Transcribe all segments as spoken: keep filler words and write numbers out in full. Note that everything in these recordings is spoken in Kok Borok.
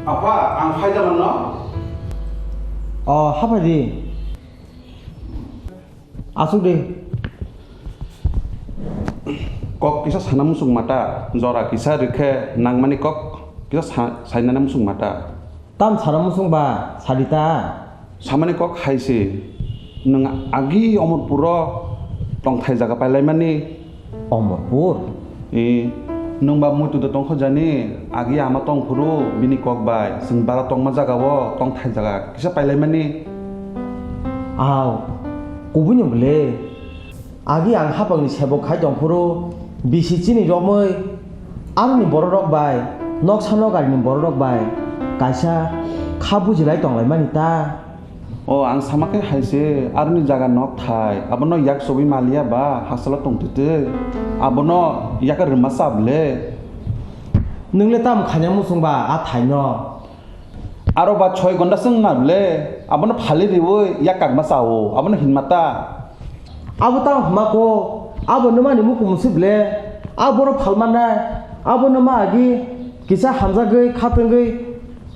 Apha, ang phaida manno. O, haphai di. Asuk di. Kok kisa sana musung mata, jora kisa rikhe nangmani kok kisa sa-, sainana musung mata. Tam sana musung ba, sadi ta? Samani kok hai se, nwng agi Omorpuro tongthai jaga pailaimani. Omorpur? E, nwng ba muitu do tongkho jani, agi ama tongphuru bini kok bai, chwng bara tongma jagao tongthai jaga kisa pailaimani. Aw, kubui ni bwle. Agi ang hapangni sebok khai tongphuru, bisi chini romwi, aroni bororok bai, noksa nogarini bororok bai, kaisa kha bujilai tonglaimani ta. O, ang sama khe hai se, aroni jaga nok thai, abono yak chobwi maliya ba, hastelo tongtwtwi, abono yak rwma cha bwle. Nwng le tamo khaina muchung ba, a thaino? Aro ba choi gonda chwng ma ble, abono phali riwi yak kakma chao, abono hinma ta. Abo tamo hwnma kho, abo nwmani mukumu se ble, abo borok phal mannai, abo nwma agi kisa hamjagwi khatungwi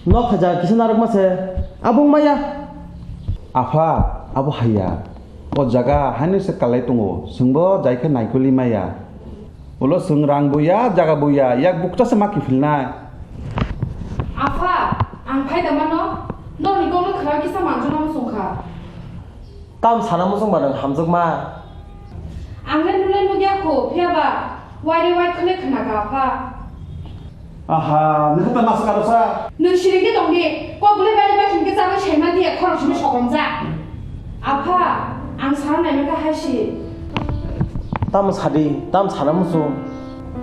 nok khaijak kisa narwkma se, abo wngmaya. Apha, abo haiya, o jaga haino se kalai tongo, chwngbo jai khe naikoli maya. Ulo chwng rang buya, jaga buya, yak bukcha se ma kiphilnai. Apha, ang phai da mano, norni kokno khwna kisa manjuna muchung kha. Tam sana muchung ba nwng hamjwkma? Ang le nule nugya kho, phiya ba waire wai khwle khwna kha, apha. Aha, nokha ta masa karo sa. Nwng siring khe tong di, kok bwlai bai bai hinkhe chagwi saima diya khorang simi sokomjak. Apha, ang sana naimani kha hai si. Tamo sadi, tam sana muchung.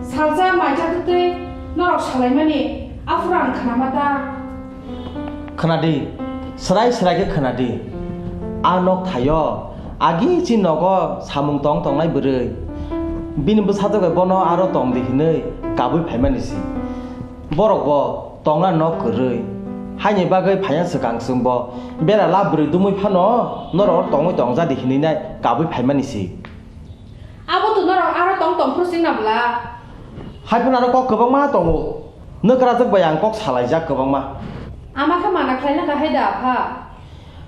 Salsa maija twtwi norok salaimani, aphuru ang khwnama ta. Khwnadi, swrai swrai khe khwnadi. A nok thaio, agi chini nogo samung tong tongnai bwrwi. Bini bwsajwk bai bono aro tong di hinwi kabui phaimani si. Borok bo tongna nok kwrwi. Haini bagwi phaiya swkang chwngbo bera la bwrwi dumui phano norok tongwi tongja di hinwi nai kabui phaimani si. Abo to norok aro tong tong phuru singna bwla. Hai phano aro kok kwbangma tongo. Nokhrajak bai ang kok salaijak kwbangma. Ama khe mana khlaina kha hai da, apha?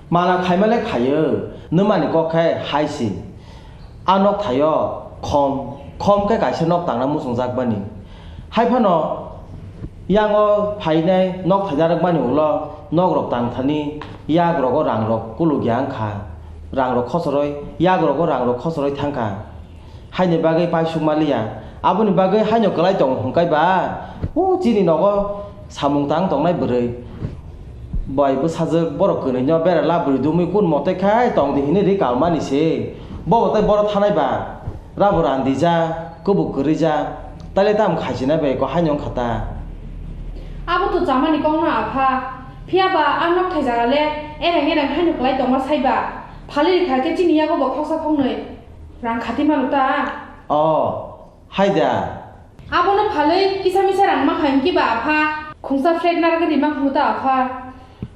Mana khaima le khaio, nwmani kok khe hai si. A nok thaio khom, khom khe kaisa nok tangna muchungjak bani. Hai phano yango phainai nok thaina rwkmani ulo nok rok tang thani yak rogo rang rok kulugya wngkha. Rang rok khosoroi, yak rogo rang rok khosoroi thangkha. Haini bagwi paisuk maliya. Aboni bagwi haino kwlai tongo hwnkhe ba, o chini nogo samung tang tongnai bwrwi. Bai bwsajwk borok kwrwino bera la bwrwi dumwi kun mote khai tong di hinwi ri kalmani se. Bobo tei boro thanai ba, rabo randija, kubuk kwrwija, taile tamo khaichinai bai ko haino wngkha ta. Abo to chamani kokno apha, phiya ba a nok thai jaga le ereng ereng haino kwlai tongma sai ba, phali rikha khe chini yago bo khoksa khoknwi. Rang khati mano ta? O, hai da. Abono phalwi kisa misa rang ma kha hwnki ba apha, khungsa flat narwgwi rima hwnwi ta apha.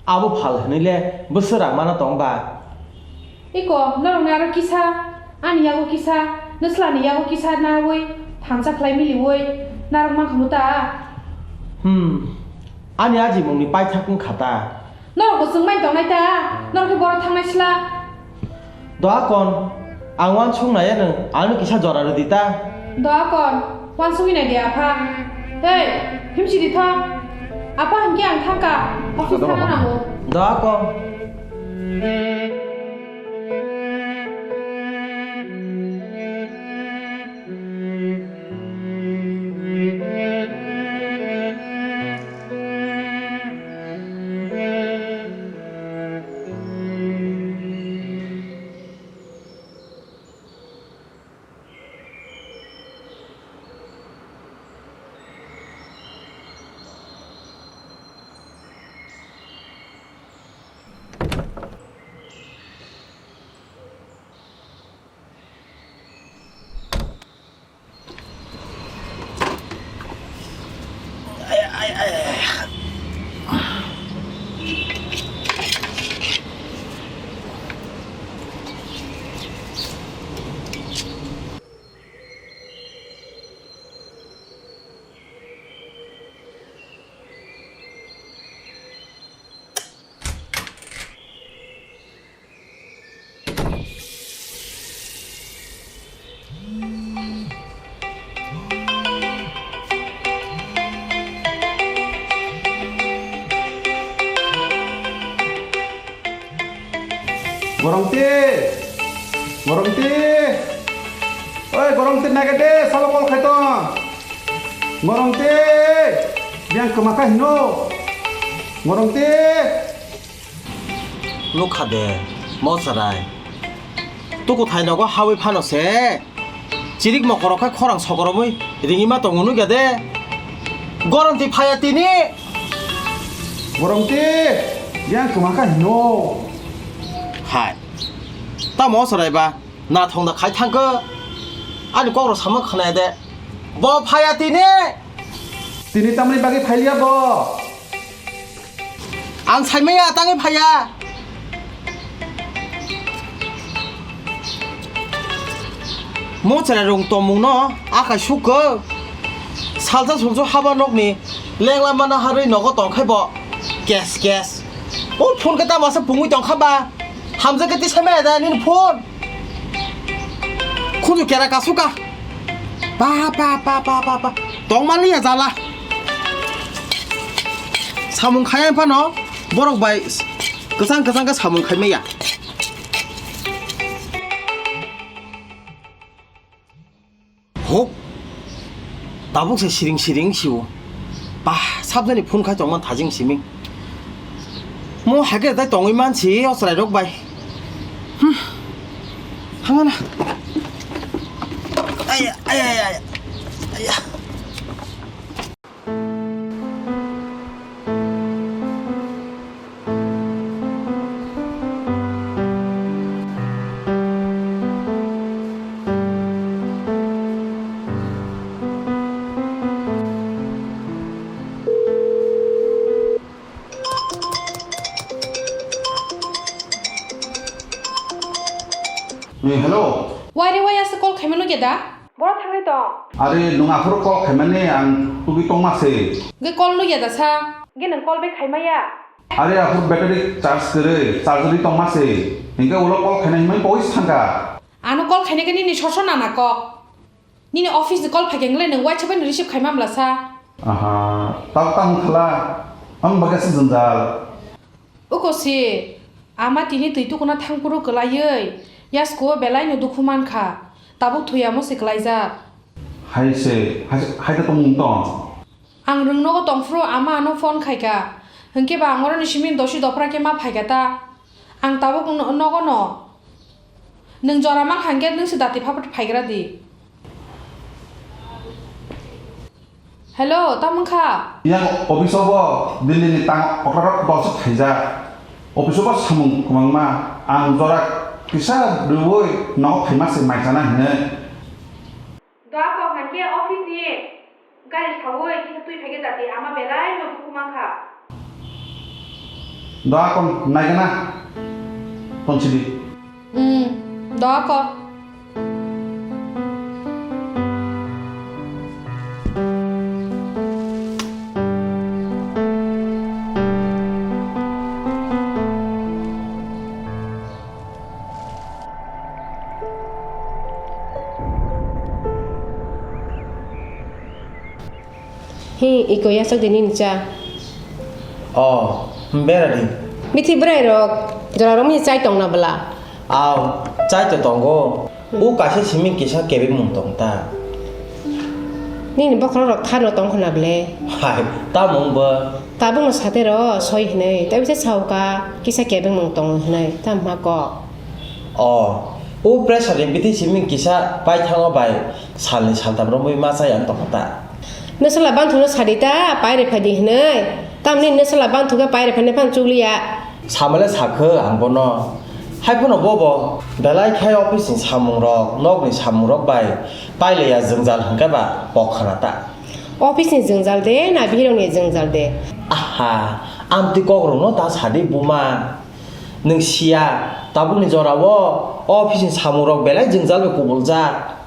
Abo phal hwnwi le bwswk rang mano tong ba? Iko, norokni aro kisa, ani yago kisa, nwslani yago kisa nawi thansa khlai miliwi narwk ma hwnwi ta? Hmm, ani ajimungni paithak wng kha ta? Norok bo chwng bai tongnai ta, norok khe boro thangnai sla. Doakon, ang uansuk nai ano, ano kisa jora rwdi ta. Doakon, uansugwi nai di apha. Hei, himsi di tho. Apha hinkhe ang thangkha, office thangna nango. Doakon. Gorongti! Gorongti! Oi, Gorongti, naga de, salo call khai tong. Gorongti! Biyang kwma kha hino. Gorongti! Nukha de, mo chwrai. Tuku thai nogo hawi phano se. Chirik mokorok khai khorang sokoromwi ringima tongo nukya de. Gorongti phaya tini. Gorongti, yang kwma kha hino. Hai. Tamo o chwrai ba, nathong da khai thangkhe. Ani kokrok sama khwnaya de. Bo phaya tini. Tini tamni bagwi phailiya bo? Ang saimaya tangwi phaiya. Mo chwrai rong tongmung no akai sukho. Salsa sumsu haba nokni lengla mana harwi nogo tongkhai bo. Kes kes. O phone khe tamo se pungwi tongkha ba. Hamjakhe tisai maya da nini phone. Khunju kera kasuka. Pa pa pa pa pa pa. Tongmaliya jala. Samung khaya phano borok bai kwchang kwchang khe samung khaimaya. Hok. Tabuk se siring siring sio. Bah, sabjani phone khai tongma thajing simi. Mo hake dai tongwi mansi o chwrai rok bai. Hmm. Hangana. Aya, aya, aya, aya. Aya. Eh, hello. Wai re wai, asa call khaima nukya da? Bora thangwi tong. Are, nwng aphuru call khaimani ang tugwi tongma se. Ge call nukya da sa? Ge nwng call back khaimaya? Are, aphuru battery charge kwrwi, charge rwi tongma se. Hinkhe ulo call khaina himwi pogwi sangkha. Ano call khaina khe nini soso nana kok. Nini office ni call phaikhe wngle nwng waisa bai receive khaima mla sa. Aha, tamo tamo khala, ang bagwi se jwngjal. Uko si, ama tini twi tukuna thangphuru kwlaiwi, yaskuo belai no dukhu mankha, tabuk thwiyamo se kwlaijak. Hai se, hai, hai ta tongmung tong. Ang rwng nogo tongphuru ama ano phone khaikha, hwnkhe ba ang oroni simi dosi dophra khe ma phaikha ta. Ang tabuk no-, nogo no. Nwng jora mankha hwnkhe nwng se dati phaphat phaigra di. Hello, tamo wngkha? Yang office o bo Delhi ni tang okra rok dol se khaijak. Office o bo samung kwbangma. Ang jora kisa rwui nogo phaima se mai chana hinwi. Doa kok hwnkhe office ni gari saui kisa twi phaikhe jati ama belai no dukhu mankha. Doa kok naigana tonsidi. Hmm, doa kok. Hi, iko yasok di nini cha. Oh, bera di. Bithi bwrai rok, jora rok mi chai tong na bwla. Aw, chai to tongo. Hmm. U kaisa simi kisa kebeng mung tong ta. Nini bokhorok rok thano tong khna ble. Hai, ta mung bo. Tabuk no sate ro soi hinui, ta bisa sauka kisa kebeng mung tong hinui, ta ma ko. Oh, u pressure ni bithi simi kisa pai thango bai salni saltam romwi ma chai ang tong ta. Nwswla banthu no sadi ta, pai rw phai di hinui. Tamni nwswla banthu khe pai rw phai nai phano chukliya. Samale sakhe ang bono. Hai phano bobo belai khai office ni samung rok, nok ni samung rok bai pai leya jwngjal hwnkhe ba kok khna ta. Office ni jwngjal de, na bihirok ni jwngjal de? Aha, amtwi kok rok no ta sadi buma. Nwng siya, tabuk ni jora o office ni samung rok belai jwngjal bai kubul jak.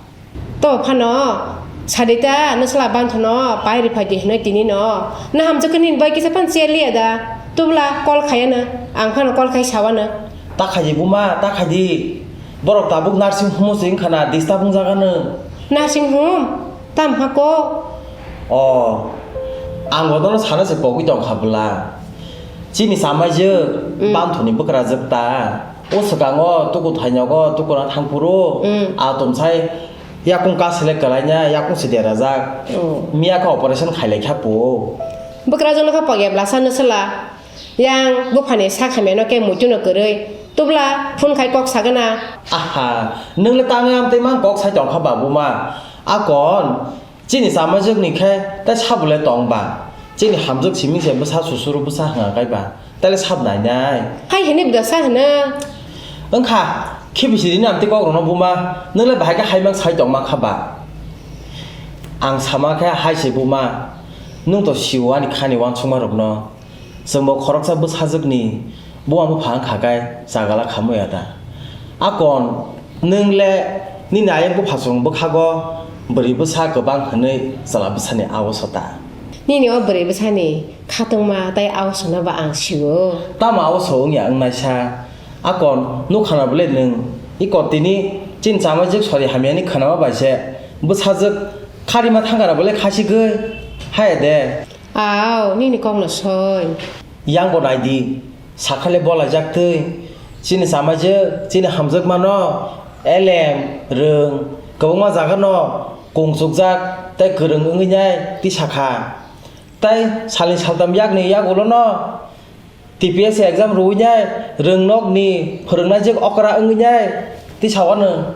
To phano, sadi ta, nwswla banthu no, pai rw phai di hinui tini no. Na hamjak khe nini bai kisa phano chair liya da. Tubla call khaya no, ang phano call khai sawa no. Ta khai di buma, ta khai di. Borok tabuk nursing home o se wngkha na, disturb wngjaga no. Nursing home? Tam ha ko? O, ang bodono sana se pogwi tong kha bwla. Chini chamai je, mm, banthoni bwkrajwk ta. O swkango tuku thainogo tukuna thangphuru, hmm, a tumsai yakung kasile kwlaina yakung se derajak. Oh. Miya khe operation khailai kha pu. Bwkrajwkno khe pogya bwlasa nwswla. Yang buphani sak hamyano khe muitu no kwrwi. Tubla phone khai kok sagana. Aha, nwng le tangwi amtwi mang kok sai tongkha ba buma. Akon, chini chamajwk ni khe tai sabule tong ba. Chini hamjwk siming se bwsa susuru bwsa hwnga kai ba. Taile sab nai nai. Hai hini bwsa hwno. Wngkha, khibi sidi ni amtwi kok rwno buma. Nwng le bahai khe hai mang sai tongma kha ba. Ang sama khe hai se buma. Nwng to siwo ani khani wansukma rokno. Chwngbo khoroksa bwsajwkni buma bupha wngkha khe chagala khamwi ya da. Akon, nwng le nini ayang bupha chwng bwkhago bwrwi bwsa kwbang hwnwi chwla bwsani aoso ta. Nini o bwrwi bwsani khatungma tei aosokno ba ang sio. Tamo aoso wngya wngnaisa? Akon, nukhana bwle nwng? Iko tini chini chamajwk sori hamyani khanama bai se bwsajwk kharima thangkara bwle khasigwi haya de. Aw, nini kokno soi. Yang bo nai di, sakhale bolaijak twi. Chini chamajwk, chini hamjwkmano elem, rwng, kwbangma jagano kung chukjak tei kwrwng wngwi nai tisa kha. Tei salni saltam yakni yagulono T P S C exam rwui nai, rwng nokni phwrwngnaijwk okra wngwi nai tisa wano.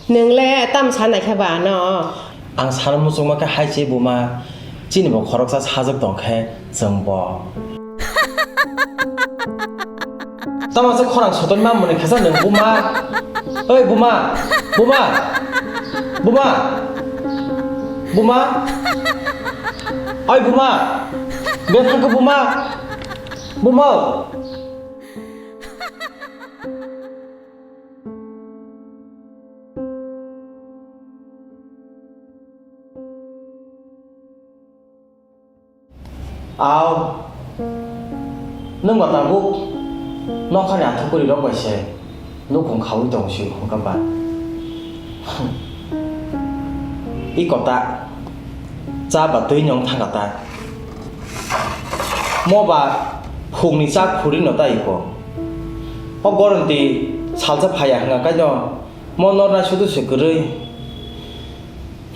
Nwng le tam sa nai khe ba ano? Ang sano muchungma khe hai se buma, chini bo khoroksa sajwk tong khe chwng bo. Tamo se khorang sotoni mamoni khesa nwng buma. Oi buma, buma, buma, buma. Oi buma, bethang khe buma, buma. Aw, nwng ba tabuk nokhani athukuri rok bai se nukhung khaui tong si hwnkha ba? I kota cha ba twi nyong thangkha ta. Mo ba hukni cha khuri no ta iko. O goronti salsa phaya hwnga kaino mo nornai sudu se kwrwi.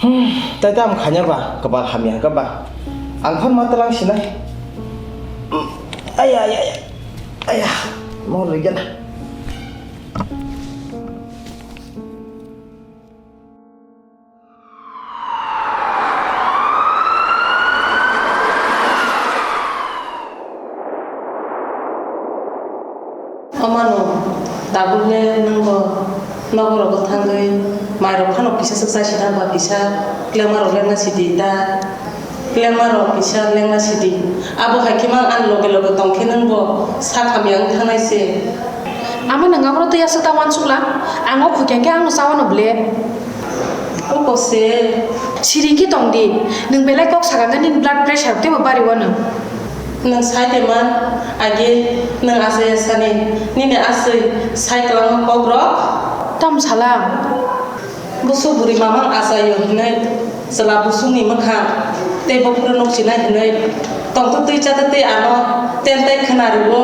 Hmm, tai tamo khaina ba, kwbal hamya hwnkha ba. Ang phano ma twlang sinai. Aya, aya, aya. Aya, mo rwigena. Omano, tabuk le nwng bo nokorogo thangwi mairok phano kisa swk chai sina ba kisa klengmarok lengna sidi ta. Klengmarok kisa lengna sidi. Abo hai khe mang ani loge loge tong khe nwng bo sak hamya wng thangnai se. Ama nwng aboro twi aswk ta uansukla? Ang o khuikha khe ang no cha uanw ble. Oko se. Siri khe tong di. Nwng belai kok sakha khe nini blood pressure teibo bari uanw. Nwng sai de man, age nwng achai ya sani, nini aswk sai kwlangma kok rok? Tamo sala? Busuk bwrwi mamang achai yo hinwi chwla busukni mwkhang tei buphuru nukchinai hinwi tongtwtwi chatwtwi ano tentai khwna rwo.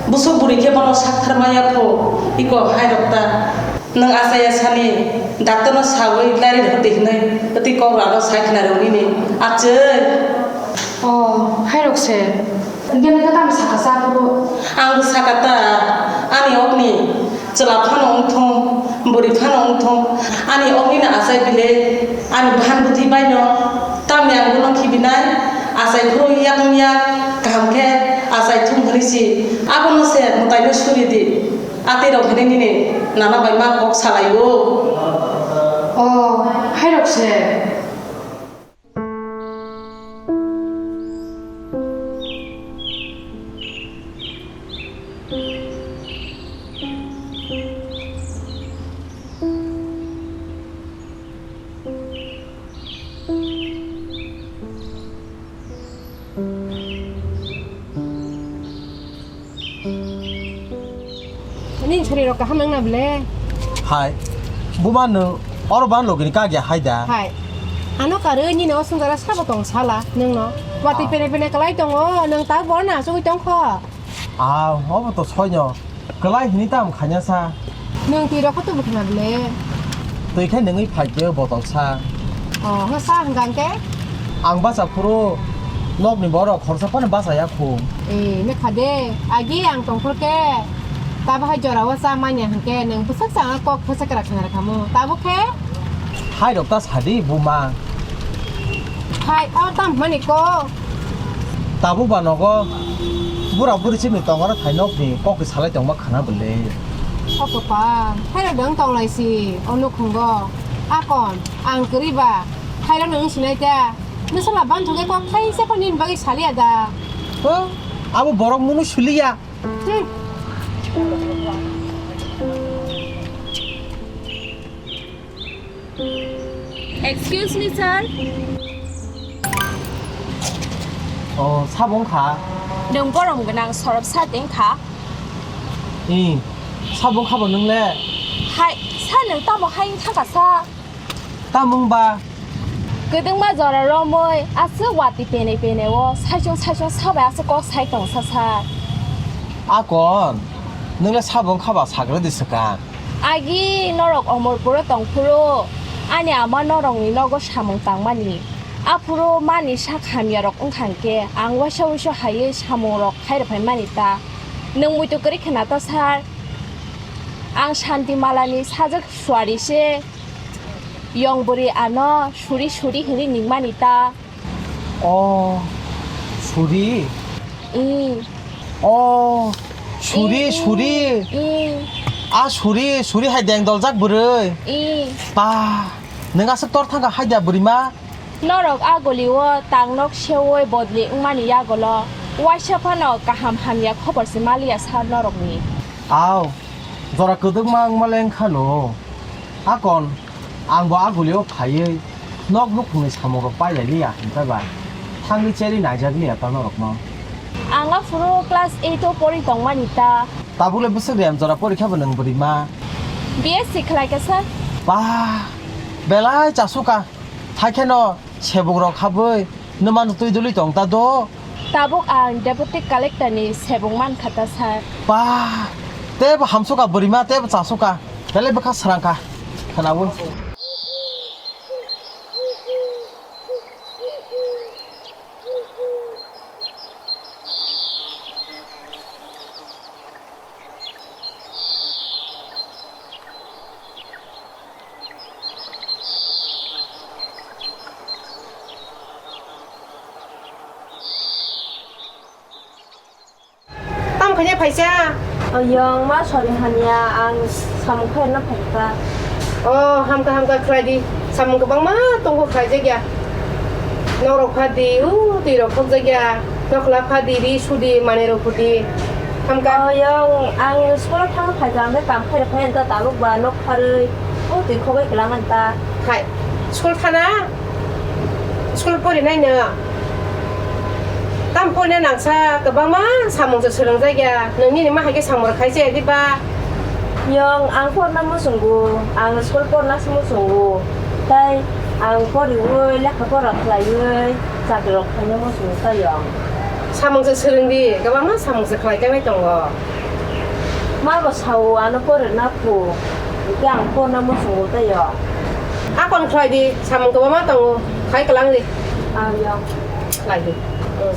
Busuk bwrwi khe bono saktharma ya pho, iko hai rok ta. Nwng achai ya sani, doctor no sawi lari rwdi hinwi, twi kok rano sai khwna rw nini. Achai. Oh, hai rok se. Hwnkhe nokha tamo saka cha phuru? Ang bw saka ta, ani okni chwla phano wng thung, bwrwi phano wng thung, ani okni no achai bile, ani bwhan bwtwi bai no, tamni ang bono khibinai, achai phuru yak wng yak, kaham khe achai thung hwnwi si, abono se mwtai no suri di. Atwi rok hinwi nini nana bai ma kok salai o. O, hai rok se. Nini chwrai rok kaham wngna ble? Hai, buma nwng oro ban logini kagya hai da? Hai, ano karwi nini o swngchara sabo tong sala nwngno. Watwi, ah, pene pene kwlai tongo, nwng ta borna achugwi tongkho. Ah, obo to soino. Kwlai hwnwi tamo khaina sa? Nwng twi rok khe tubu khna bwle? Twi khe nungwi phai khe botol sa. Oh, hwnsa hwnkha hwnkhe? Ang bacha phuru nokni borok khoroksa phano bacha ya khu. Eh, mekha de, agi ang tongphuru khe tabo hai jora o cha manya hwnkhe nwng bwsak cha kok phosa kwrak khna rwkha mu. Tabuk khe? Hai rok ta sadi buma. Hai, o tam hwnmani ko. Tabuk ba nogo bura buri chini tongora thai nokni kokni salai tongma khana bwle. O kwpal, hai rok dang tong lai si, o nukhungo. Akon, ang kwrwi ba, hai rok nang sinai ta. Nusala ban thongkhe kok thai se ko nin bagwi saliya da. Ho, abo borok munu suliya. Hmm. Excuse me, sir. Oh, sabo wngkha? Nwng borom gwnang sorop sa teng kha? Ee, sabo wngkha bo nwng le? Hai, sir, nwng tamo hai wng thangkha, sir? Tamo wngba? Kwdwngma jora romwi aswk watwi penei penei o saichung saichung sabai aswk kok sai tong sa, sir. Akon, nwng le sabo wngkha ba sagra di swkang? Agi norok Omorpuro tongphuru ani ama norokni nogo samung tangmani. Aphuru mani sak hamyarok wngkha hwnkhe ang waisa wuisu haiwi samungrok khai rwphaimani ta. Nwng muitu kwrwi khna ta sir. Ang Shanti Malani sajwk suari se yong bwrwi ano suri suri hwnwi ningmani ta. O, suri? Ee. O, suri, ee, suri. Ee. A suri, suri hai deng doljak bwrwi. Ee. Ba, nwng aswk tor thangkha hai da bwrwi ma? Norok a guli o tang nok seui bodli wngmani yagulo waisa phano kaham hamya khobor se maliya sir norokni. Au, jora kwdwkma wngma le wngkha no. Akon, ang bo a guli o phaiwi nok nukhungni samung rok pai lai liya hwnkhai ba. Thangwi cherwi naijak liya ta norok no. Ang aphuru class eight o pori tongmani ta. Tabuk le bwswk rem jora porikha bo nwng bwrwi ma? B S C khlai kha sir. Ba, belai chasuk kha. Thai kheno sebuk rok habwi nwmano twi duli tong ta do. Tabuk ang Deputy Collector ni sebuk man kha ta sir. Ba, tebo hamsuk kha bwrwi ma, tebo chasuk kha. Belai bwkha srang kha. Khwnawi. Tam khaina phaisa? Oyong ma sori hamya, ang samung khairokno phaikha. O, hamkha, hamkha khlai di. Samung kwbangma tongo khlaijak ya. Norok pha di, u, twi rok khokjak ya. Nokhla pha di, ri su di, manwi rok phu di. Hamkha. Oyong, ang school o thangna phaikha, ang khe kam khairok phai ta tabuk ba nok pharwi. U, twi khogwi kwlang ta. Hai, school thana? School porinai no? Tam poina nangsa kwbangma samung se swrwngjak ya. Nwng nini ma hai khe samung rok khai chaya di ba? Yong, ang porna muchungo, ang school porna se muchungo. Tai ang poriwi lekha pora khlaiwi chakri rok khaina muchungo tai yong. Samung se swrwng di, kwbangma samung se khlai kanai tongo. Ma bo sao ano porna phu, hwnkhe ang porna muchungo tai yong. Akon khlai di, samung kwbangma tongo, khai kwlang di. Ah, yong. Khlai di. Hmm.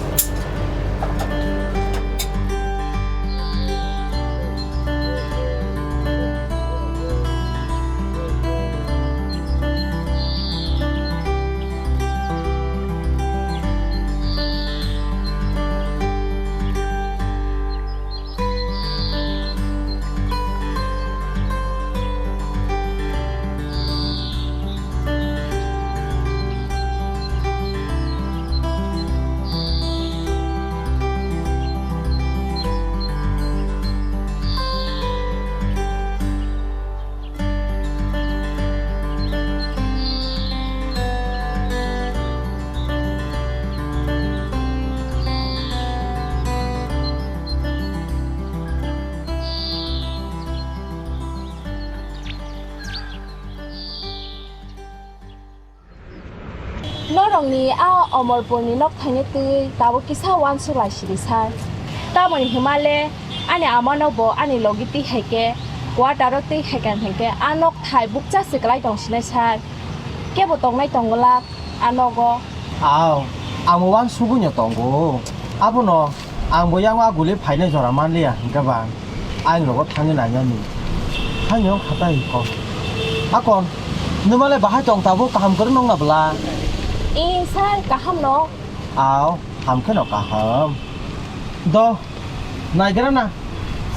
Norokni a Omorpurni nok thainwi twi tabuk kisa uansuk lai sidi sir. Tamoni hwnma le Ani amano bo ani logi twi hai khe, quarter o twi hai khe, hai khe a nok thai bukcha se kwlai tong sinai sir. Kebo tongnai tong glak a nogo. Aw, ang bo uansugui no tongo. Abono ang bo yang a guli phainai jora manliya hinkhe ba ang rogo thangwi nainani. Haino khatai kok. Akon, nwmale bahai tong tabuk kaham kwrwng nokna bwla? Ee sir, kaham no. Aw, ham kheno kaham. Do, naigra na.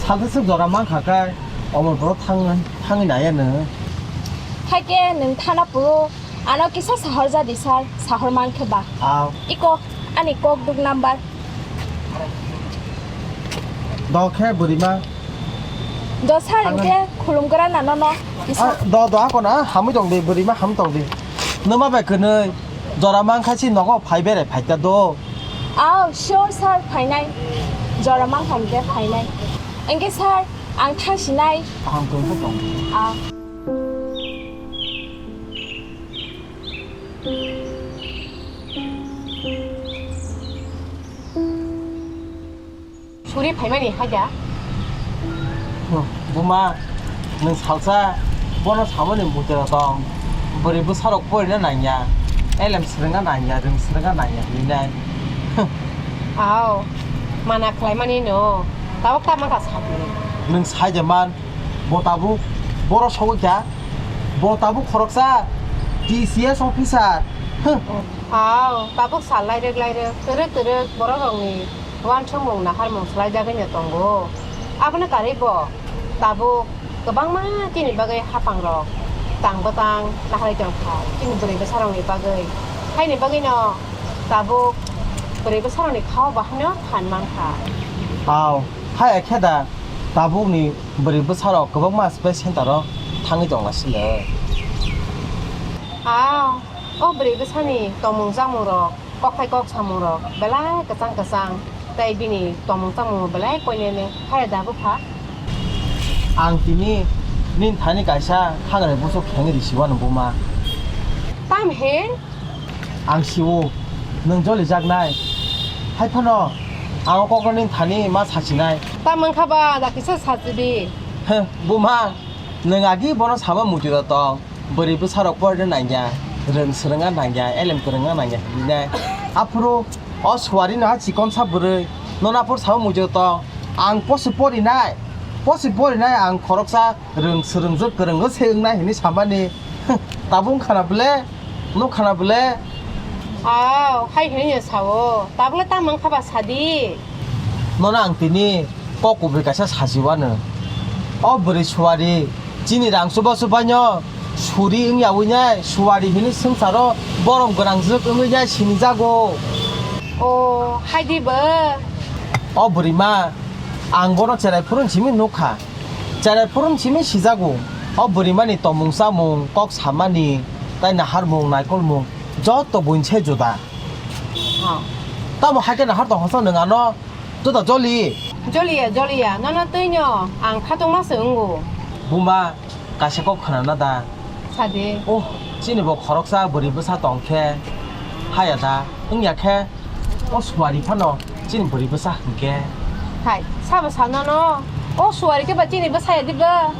Salsa swk jora mankha khe, omo boro thang-, thangwi naiya nwng. Hakhe nwng thana phuru ano kisa sahor jadi sir, sahor mankhe ba. Aw. Iko, ani kok duk number. Do khe bwrwima. Do sir, thangwi hinkhe khulumgra na nono kisa. Ah, do, do, akona hamwi tong di, bwrwima hamwi tong di. Nwma bai kwnwi jora mankha si nogo phai berai phaikha do. Aw, sure sir, phainai. Jora mankha hinkhe phainai. Hinkhe sir, ang thangsinai. Kaham khe tong. Aw. Suri phaimani haida. Hmm, buma, nwng salsa bono samani mutira tong. Bwrwi bwsarok porina nangya, elem swrwngna nangya, rwng swrwngna nangya hinwi nai. Aw, mana khlaimani no, tabuk tamo kha sakni. Nwng sai de man, bo tabuk boro sogwi kha, bo tabuk khoroksa T C S officer. Huh. Aw, tabuk sal lairwk lairwk, twrwk twrwk borok rokni uansukmung naharmung swlaijagwi no tongo. Abono karwi bo tabuk kwbangma chini bagwi hapangrok tang bwtang naharwi tongkha chini bwrwi bwsarokni bagwi. Haini bagwino tabuk bwrwi bwsarokni khao bo haino phan mankha. Aw, haya khe da tabukni bwrwi bwsarok kwbangma spray center-o thangwi tonglasile. Aw, o bwrwi bwsani tongmung chamung rok, kokthai kok samung rok belai kwchang kwchang, tei bini tongmung chamung belai koinene, haya da bupha? Ang tini nini thani kaisa hagra buchuk khengwi risiwano buma. Tam he? Ang siwo, nwng jolijaknai. Hai phano ang o kokno nini thani ma sachinai. Tam wngkha ba, da kisa sachidi. He, buma, nwng agi bono sama muitu da tong. Bwrwi bwsarok porina nangya, rwng swrwngna nangya, elem kwrwngna nangya hinwi nai. Aphuru o suarino ha chikonsa bwrwi, nono aphuru sao muitu tong, ang posi porinai, posi porinai ang khoroksa rwng swrwngjwk kwrwngwi se wngnai hinwi samani. Tabuk wngkhana bwle, nukkhana bwle. Aw, hai hinwi sao, tabukle tamo wngkha ba sadi. Nono ang tini kok kubui kaisa sachiwano. O bwrwi suari chini rang chuba chubaino suri wngya wngya suari hinwi swngcharo borom gwnangjwk wngwi ya sinijago. O, haidi bo. O bwrwima, ang bono cherai phurung simi nukha. Cherai phurung simi sijago. O bwrwimani tongmung chamung, kok samani, tai naharmung, naikolmung, joto buini se juda. Oh. Tamo hai khe nahar tong hoso nwng ano juda joli? Joliya, joliya, nono twino ang khatungma se wngo. Buma, kaisa kok khwnana da? Sadi. Oh, chini bo khoroksa bwrwi bwsa tong khe haya da? Wngya khe o suari phano chini bwrwi bwsa hwnkhe. Hai, sabo sa nono? O suari khe ba chini bwsa ya di ba?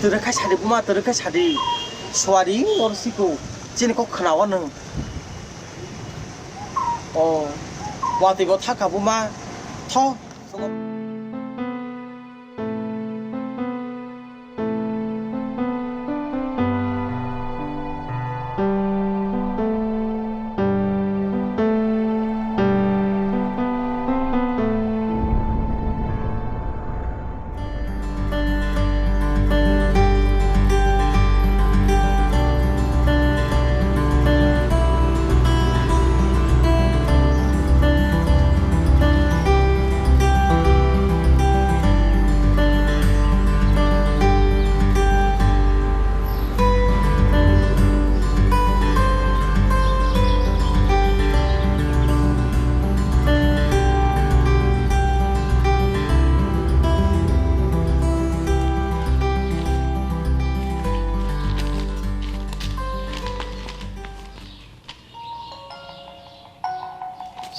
Twrwk khai sadi buma, twrwk khai sadi. Suari oro siko chini kok khwnao nwng. O, watwi bo thaka buma. Tho.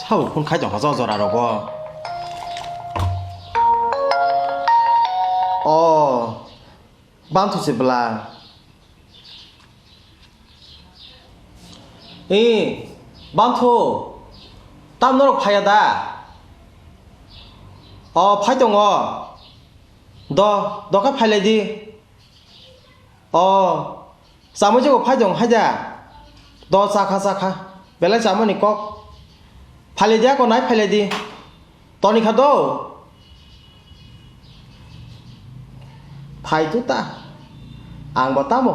Sabo phone khai tongkha jora rogo. Banthu se bwla. Ee, Banthu, tam norok phaiya da? O, phai tongo. Do, do khe phailai di. O, chamui jogo phai tong hai da. Do, chakha, chakha. Belai chamani kok. Phailai di, ako nai phailai di. Toni kha do. Phai tu ta. Ang bo tamo.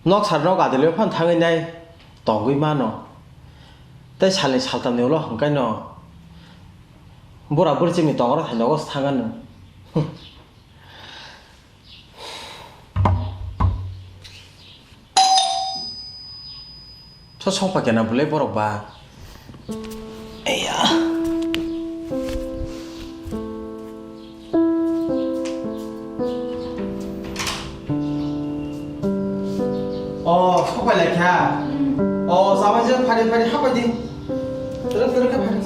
Nok sar nok adilwi phan thangwi nai tongwi mano. Tei salni saltamni ulo hwnkhe no bura buri chini tongra thai nogo thangano. Tho sokpha kena bwlai borok ba. Eya. O, sokpha lai kha. O, sabai je phari phari hapai di. Tere tere khe phari.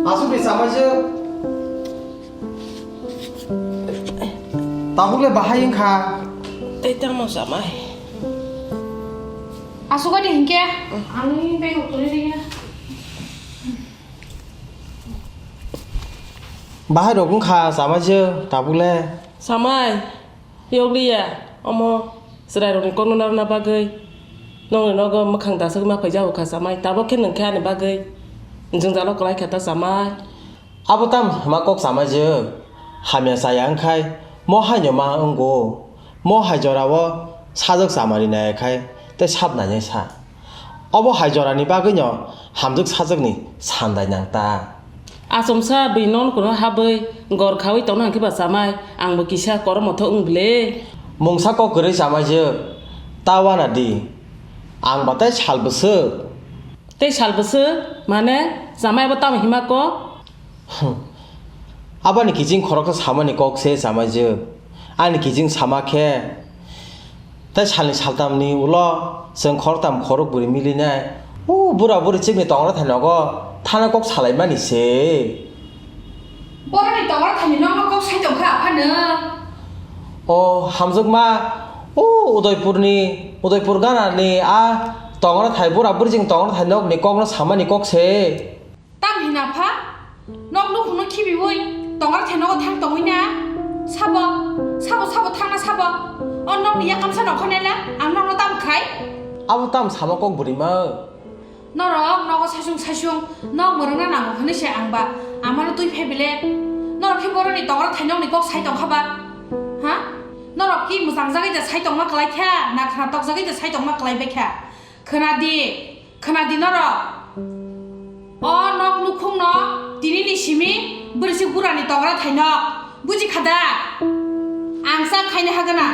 Asuk ni sabai je. Tabuk le bahai wngkha. Tei tamo samai. Asuk adi hinkhe. Ang ni bag tuli ringa. Bahai rok wngkha samai je tabuk le. Samai. Yokliya, omo chwrairokni kokno narwkna bagwi nokni nogo mwkhang daswk ma phaijao kha chamai, tabuk khe nwng khe ani bagwi jwngjalo kwlai kha ta chamai. Abo tamo hwnma kok chamai jwk, hamya chaya wngkhai mo haino ma wngo, mo hai jorao sajwk chamani naiyakhai tei sap nainai sa. Obo hai jorani bagwino hamjwk sajwkni sandai nang ta. Achomsa bini nokno kwrwngno habwi gor khaui tongna hwnkhe ba chamai, ang bo kisa kormo tho wng bwle. Mungsa kok kwrwi chamai jwk, ta wana di, ang ba tei sal bwswk. Tei sal bwswk? Mane chamai abo tamo hima kok? Hm. Aboni kiching khoroksa samani kok se chamai jwk. Ani kiching sama khe, tei salni saltamni ulo chwng khoroktam khorok bwrwi milinai. O bura bwrwi chikni tongra thai nogo thana kok salaimani se. Boroni tongra thaini nokno kok sai tongkha aphano. O hamjwkma, o Udaipurni, Udaipur ganani a tongra thai, bura bwrwi chikni tongra thai nokni kokno samani kok se. Tam hina pha? Nok nukhungno khibiwi tongra thai nogo thang tongwi na? Sabo, sabo, sabo thangna sabo. O nokni yakamsa nokha nela ang nokno tam khai? Abo tam sama kok bwrwi ma? Norok nogo saichung saichung nok mwrwngna nango hwnwi se ang ba amano twi phai bile? Norok khe boroni tongra thai nokni kok sai tongkha ba? Ha? Norok ki mwchang jagwi da sai tongma kwlai kha na khna tok jagwi da sai tongma kwlai bai kha? Khna di, khna di norok. O nok nukhungno tinini simi bwrwisi burani tongra thainok. Buji kha da? Ang sa khaina hagana.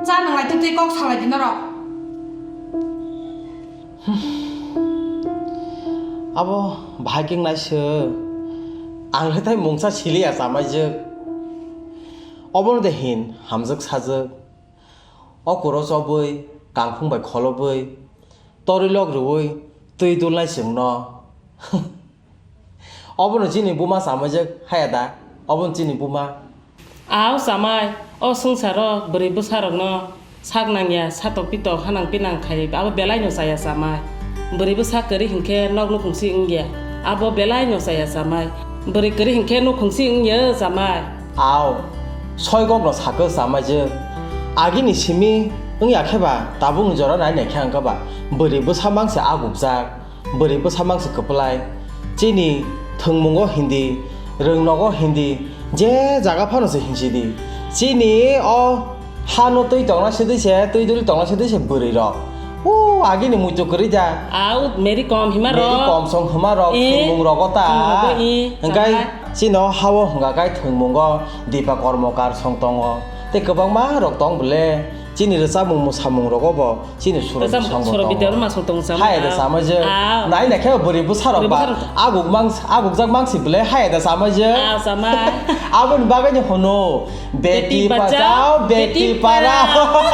Cha nwnglai tei tei kok salai di norok. Abo bahai khe nai se. Ang le tai mungsa sili ya chamai jwk. Obono de hin hamjwk sajwk. O kuro chobwi, kangkhung bai kholobwi, torwi lok rwui, twi dulnai chwngno. Obono chini buma chamai jwk haya da? Obono chini buma. Au chamai, o swngcharo bwrwi bwsarokno sak nangya, satok pitok hanang pinang khai abo belaino chaya chamai. Bwrwi bwsa kwrwi hinkhe nok nukhung si wngya, abo belaino chaya chamai. Bwrwi kwrwi hinkhe nukhung si wngya chamai. Au, soi kokno sakhe chamai je. Agini simi wngya khe ba tabukni jora nai nai khe ang khe ba bwrwi bwsa mang se agukjak, bwrwi bwsa mang se kwplai. Chini thwngmungo hindi, rwngnogo hindi, je jaga phano se hinsidi. Chini o hano twi tongna sidui se, twi duli tongna sidui se bwrwi rok. O agini muitu kwrwi ja. Au, Mary kom hima Mary rok. Kom song hima rok, eh, thwngmung rogo ta. Thwngmung rogo, eh, hingkai chamai. Chini o hao hwnga kai thwngmungo Dipa Kormokar song tongo. Tei kwbangma rok tong bwle. Chini rwchapmung mwsamung rogo bo chini suro rwchapmung bisong bo suro tongo. Bidya rwma song tongo chamai. Hai da chamai je. Au. Nai na khe bwrwi bwsa rok ba. Bwrwi bwsa rok. Aguk mang, agukjak mangsi bwle hai da chamai je. Au, chamai. Aboni bagwi ni hwno. Beti bachao, beti padhao.